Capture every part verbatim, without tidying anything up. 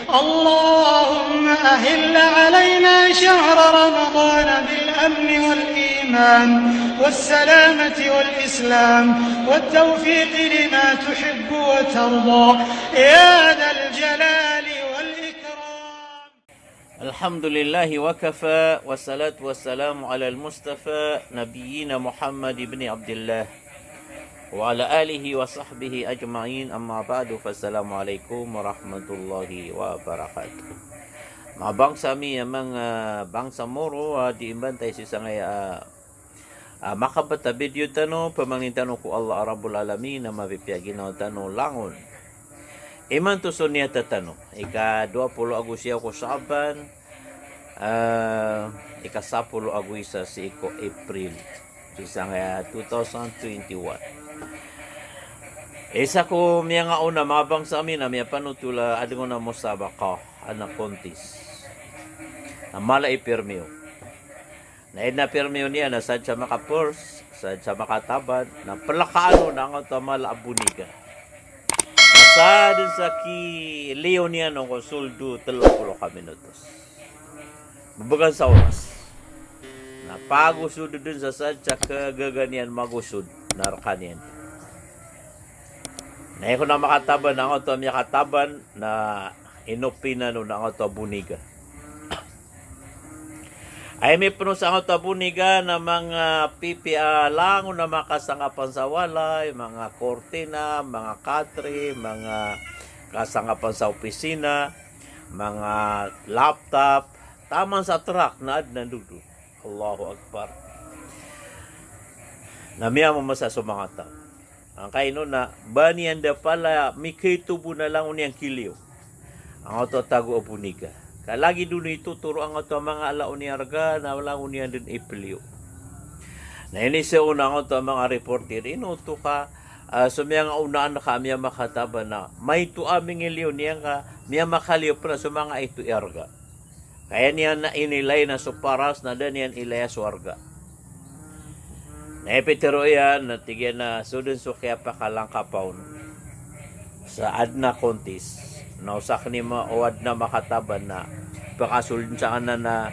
اللهم أهل علينا شهر رمضان بالأمن والإيمان والسلامة والإسلام والتوفيق لما تحب وترضى يا ذا الجلال والإكرام. الحمد لله وكفى، والصلاة والسلام على المصطفى نبينا محمد بن عبد الله وعلى آله وصحبه أجمعين، أما بعد، فالسلام عليكم ورحمة الله وبركاته. Manga bangsa mi a manga bangsa Moro a di imbantay sii sangkaya a makabat a video tano, pamangnin tano ko Allah Rabbul Alamin a mapipiya ginawa tano langon. Imanto so niyata tano, ika dowa polo ago siyaw ko Shaaban, ah, ika sapolo ago isa sii ko April, sii sangkaya two thousand twenty-one. Isa ko miyangaona, manga bangsa mi, na miyapanotol a adn on a musabaqah, adn a contest. Na mala i pirmiyo. Na aya dn a pirmiyo niyan na sadn sa maka-first, sadn sa makataban, na plkaan on angkoto a mala a boniga. Na sadn sa kiliyo niyan on ko soldo tlo polo ka minutos. Bgan sa oras. Na pagosod dn sa sadn sa kagaga niyan magosod, na rka niyan. Na aya kon a makataban angkoto a miyakataban, na inopinan on angkoto a boniga. Aya mipno sa angkoto a boniga na manga pipiya langon a manga kasangkapan sa walay, manga kortina, manga katri, manga kasangkapan sa opisina, manga laptop, taman sa trak na adn a dodo. Allahu Akbar. Na miyamamasa so manga taw. Angkaino na ba niyan da pala mikaito bo na langon iyan kiliyo angkoto a tago a boniga. Ka lagid on i totoro angkoto a manga ala on i arga na langon iyan dn ipliyo. Na iniza on angkoto a manga reporter, ino oto ka, ah, so miyangaonaan ka a miyamakataban na maito a mingiliyo niyan ka miyamakaliyo pn a so manga ito i arga. Ka aya niyan na inilay na so paras na da niyan ilaya so arga. Na aya pitharo iyan na tig iyan a so dn so kiyapakalangkapa on sa adn a contest. Na o sakn i ma-, o adn a makataban na pakasold sa anan a,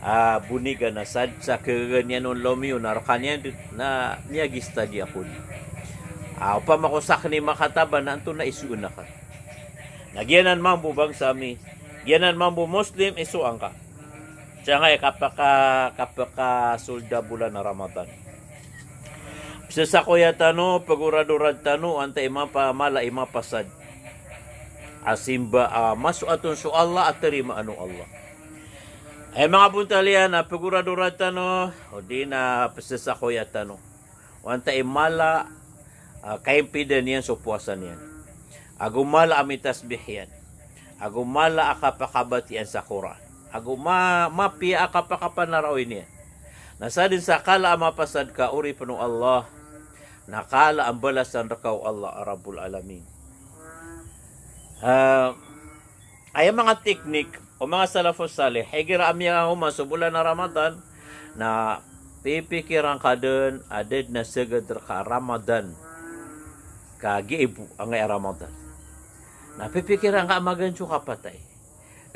ah, boniga na sadn sa kagaga niyan on lomiyo na rka niyan dn na miyagistadi ako dn. Ah, opama ko sakn i makataban na antonaa i soon akn. Na giyanan mambo bangsa mi, giyanan mambo Muslim i soang ka. Sangkaya kapaka-, kapakasold a bolan a Ramadan. Pzasakoya tano, pagoradorad tano, antaa i mapa-, mala i mapasad a simba a masoat on so Allah a tarimaan o Allah. Aya manga bontal iyan a pagoradorad tano, odi na pzasakoya tano. O antaa i mala, ah, kaimpidan iyan so powasa niyan. Ago mala a mitasbih iyan. Ago mala a kapakabatiya iyan sa Qur'an. Ago ma-, mapiya a kapakapanarawi niyan. Na sadn sa kala a mapasad ka oripn o Allah, na kala a mbalasan rka o Allah Rabbul Alamin. Ah, Aya manga teknik o manga salafus salih, igira a miyaoma so bolan a Ramadan, na pipikiran ka dn a da dn a sagad rka a Ramadan kagiya bo angkaya Ramadan. Na pipikiran ka a magaan so kapatay.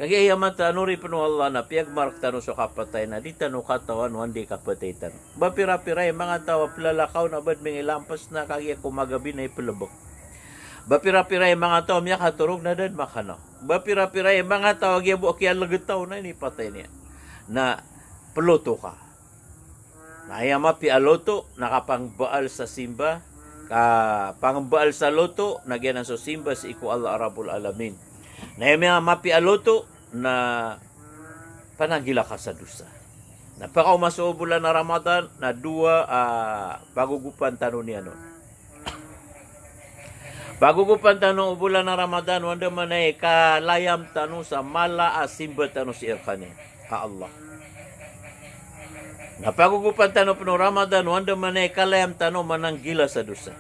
Kagiya aya mataan o oripn o Allah na piyagmark tano so kapatay na di tano katawan o anda i kapatay tano. Ba pira-pira i manga taw a plalakaw na ba dn mingilamps na kagiya ko magabi na iplbk. Ba pira-pira i manga taw a miyakatorog na da dn makanaw. Ba pira-pira i manga taw a giya bo a kiyalgtaw na inipatay niyan. Na ploto ka. Na aya mapiya a loto na kapangbaal sa simba, kapangbaal sa loto na giyanan so simba sii ko Allah Rabbul Alamin. Na aya mapiya a loto na pananggila ka sa dosa. Na pakaoma so bolan a Ramadan na dowa a pagogopan tano niyan on. Pagogopan tano o bolan a Ramadan o andamanaya i kalayam tano sa mala a simba tano sii rkaniyan a Allah. Na pagogopan tano pn o Ramadan o andamanaya i kalayam tano mananggila sa dosa.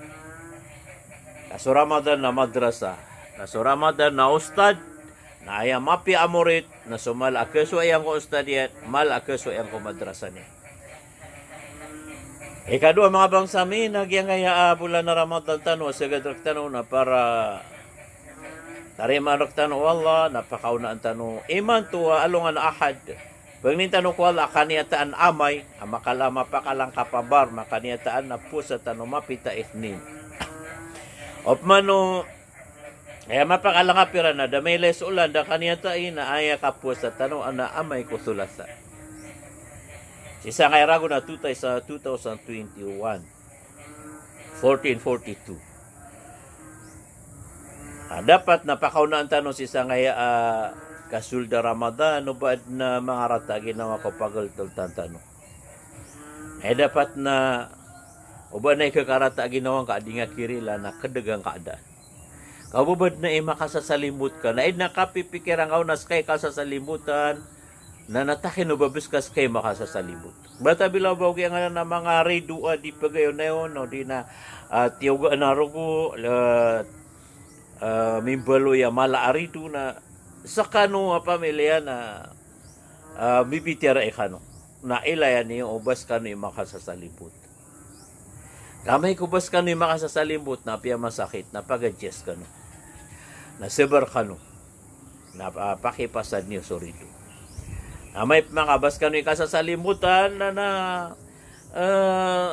Ka so Ramadan na madrasa, ka so Ramadan na ustad, na aya mapiya a morit na so mala a kasowa iyan ko ustad iyan, mala a kasowa iyan ko madrasa niyan. Ikadowa, manga bangsa mi, na giyangkaya a bolan a Ramadan tano a sagad rktano na para Tarimaan rektano o Allah, na pakaonaan tano imanto a alongan a Ahad. Pangnin tano ko Allah a kaniyataan amay, a makala, mapakalangkap a bar, makaniyataan na powasa tano mapita Ithnin. Opama o, aya mapakalangkap iran na da mailay so olan, da kaniyatai na aya kapowasa tano na amay ko Thulasa. Sii sangkaya ragon a two thousand, two thousand twenty-one. Fourteen forty-two. Ah, dapat na pakaonaan tano sii sangkaya, ah, kasold a Ramadan, o ba adn a manga rata a ginawa ko pageltoltan tano. Eh, dapat na, o ba adn a ikakarata a ginawa ngka a di ngka kirila na kedeg angka daan. Ka o ba adn a imakasasalimbot ka, na aya dn a kapipikiran ka on na ska i kasasalimbotan, na nataki no ba bes ka ska i makasasalimbot. Bata bila ba ogi angkanan a manga rido a di pegayonayon, o di na, ah, tiyoga na rogo, ah, ah, mimbaloy a mala a rido na sekano a pamilya na, ah, mibitiyarai kano. Na ilaya niyo o ba sekano i makasasalimbot. Ka amay ko ba sekano i makasasalimbot na apiya masakit, na pag-adjust kano. Na sabar kano. Na, ah, pakipasad niyo so rido. Na amay pman ka ba sekano i kasasalimbotan na, na, eh,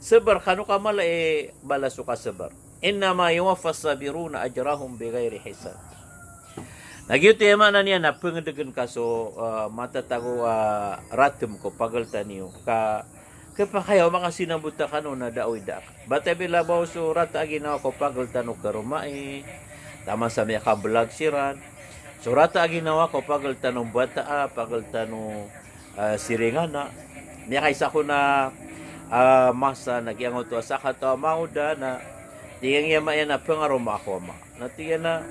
sabar kano ka mala i balas o kasabar. Innama yuwaffas sabiruna ajrahum bighairi hisab. Na giyoto i maana niyan na pengedegen ka so, eh, matatago a ratem ko pageltan iyo ka, kepakay o makasinambot kano na da a oy da ka. Bata bila ba o so rata a ginawa ko pageltan o karomai, taman sa miyakabelag siran. So rata a ginawa ko pageltan o bata a, pageltan o, eh, siringana. Miyakaisa ko na, eh, masa na giyangkoto a sakataw a maoda na tig iyan a ama iyan a pengaroma ako ama. Na tig iyan a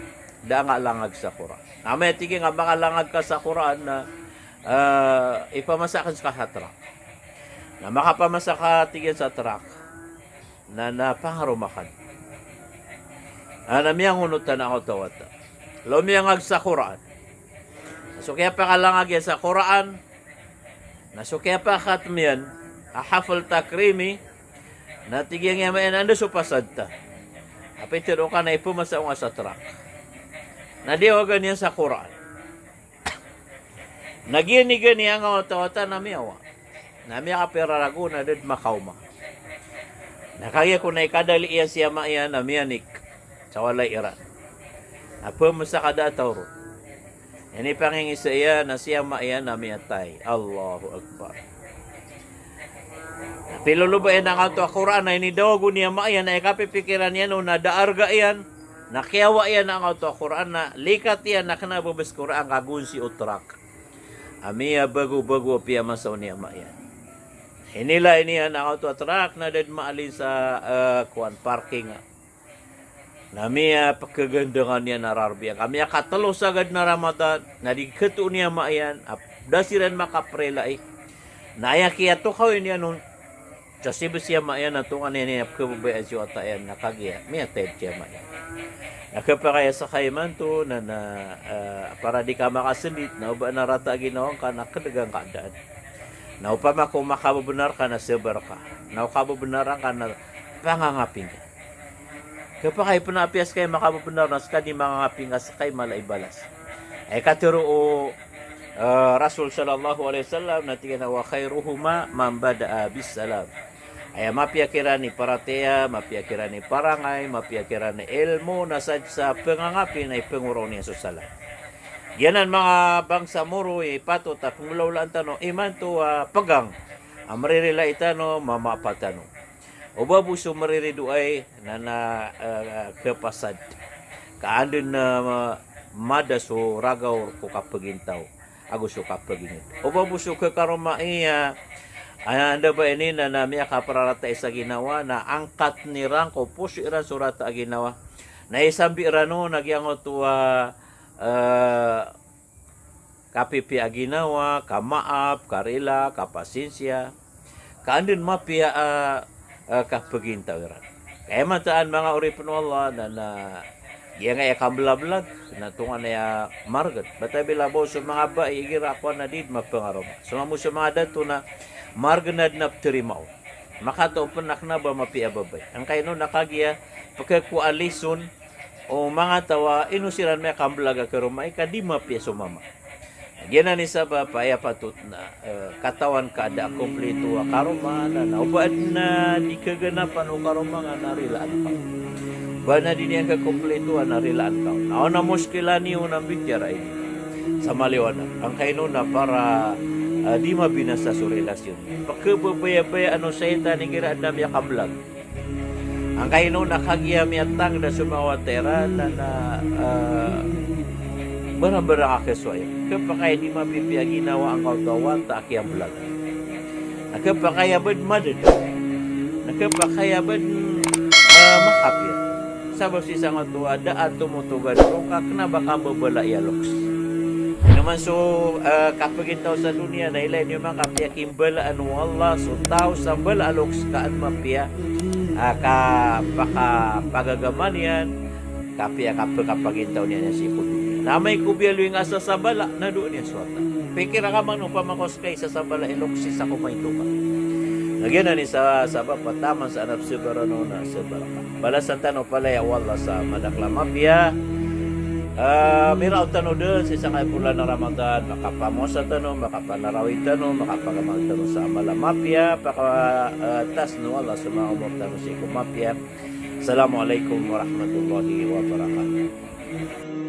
da a nga langag sa Qur'an. Na amay tig iyan a makalangag ka sa Qur'an na, eh, ipamasa aken seka sa trak. Na makapamasa ka tig iyan sa trak. Na, na pangaroma aken. Na, na miyangonot anan angkoto a wata. Lomiyangag sa Qur'an. Na so kiyapakalangag iyan sa Qur'an, na so kiyapakhatm iyan a hafl takrimi, na tig iyan a ama iyan a anda so pasad ta. A pitero ka na ipamasa ako nga sa trak. Na diyawagan iyan sa Qur'an. Na giyani gani angkoto a wata na miyawa. Na miyakapira ragon a da dn makaoma. Na kagiya kon a ikadali iyan si ama iyan na miyanik sa walay iran. Na pemesa ka da a taw ron. Inipangingisa iyan na si ama iyan na miyatay. Allahu Akbar. Na piloloba iyan angkoto a Qur'an a inidawago ni ama iyan a ikapipikiran iyan on na da a arga iyan. Na kiyawa iyan angkoto a Qur'an na likat iyan na kena a bebes Qur'an ka gonsi o trak a miyabagobago a piyamasa on i ama iyan. Inilay niyan angkoto a trak na da dn maalin sa, eh, kowan, parking. Na miyapekegandangan iyan a rarb iyan. Ka miyakatelo sagad na Ramadan, na di ketoon i ama iyan, a da siran makaprelai. Na aya kiyatokawi niyan on, sa sibes i ama iyan na tonganay niyan a pekebabayaan si wata iyan na kagiya miyatay si ama iyan. Na kepakay a seka imanto na, na, eh, para di ka makasendit, na o ba na rata a ginawa ngka na kedeg angka daan. Na opama ko makabebenar ka na sabar ka. Na o kabebenar angka na pangangapi ngka. Kepakay pen a apiya seka i makabebenar na seka di mangangapi ngka seka i mala i balas. Aya katero o, eh, Rasul sallallahu alaihi wasallam na tig iyan a, "Wa khairuhuma man bada'a bis salam." Aya mapiya kiran i paratiyaya, mapiya kiran i parangay, mapiya kiran i ilmo na sa, sa pengangapi na ipengoraw niyan so salam. Giyanan manga bangsa Moro i patot a penggolawlaan tano imanto a pegang a meririlai tano, mamaapa tano. O ba bo so meriridoay na, na, eh, kepasad. Ka anda na, eh, mada so ragaw ko kapegintaw ago so kapeginged. O ba bo so kekaromai a, ah, anda ba ini na, na miyakaprarata i sa ginawa, na angkatn iran ko poso iran so rata a ginawa. Na isambi iran on a giyangkoto a, eh, kapipiya a ginawa, kamaap, karila, kapasinsiya, ka anda dn mapiya a, a kapegintaw iran. Ka aya mataan manga oripen o Allah na, na giyangkaya kambelabelag na tonganay a maregen. Bata bila bo so manga bai igira kowan na di dn mapengaroma. So mamo so manga dato na maregen a dn a peterima on. Makatao pen a kena ba mapiya a babay. Angkaino na kagiya pekekowa a lison O manga taw a ino siran miyakamblag a karoma i ka di mapiya so mama. Giyanan i sabap a aya patot na, eh, katawan ka a da a komplito a karoma, na, na o ba adn a di kaganapan o karoma nga na rilaan ka. O ba adn a di niyan kakomplitoan na rilaan ka. Na o na moskila niyo na mbitiyarai sa maliwanag. Angkaino na para, eh, di mabinasa so relasyon. Pkhababayabaya o shaytan igira adn a miyakamblag. Angkaino na kagiya miyatangkd a so manga wata iran na, na, ah, barang-barang a kasowa iyan. Khapakay a di mapipiya a ginawa angkoto a wata a kiyamblag. Na khapakay a badn madada. Na khapakay a badn, ah, makapir. Sabap sii sangkoto a da a tomotogan roo ka kna ba kambabala i loks. Ino man so, ah, kapagintaw sa doniya na ilay niyo man kapiya ki mbalaan o Allah so taw sa mbala a loks ka an mapiya, ah, kapakapagagama niyan, kapiya kapakapagintaw niyan sii ko doniya. Na amay ko biyaloy nga sasabala na doon iyan so wata. Pikira ka man opama ka oskay sasabala i loks sii sa komaito ka. Na giyanan i sa sabap a taman sa anap sabaran o na sabara ka. Balasan tano palaya o Allah sa madakl a mapiya. Ah, miraot tano dn sii sangkai bolan a Ramadan, makapamowasa tano, makapanarawi tano, makapagamal tano sa amal a mapiya, paka, ah, tasn o Allah so manga omor tano sii ko mapiya. Assalamu alaikum warahmatullahi wabarakatuh.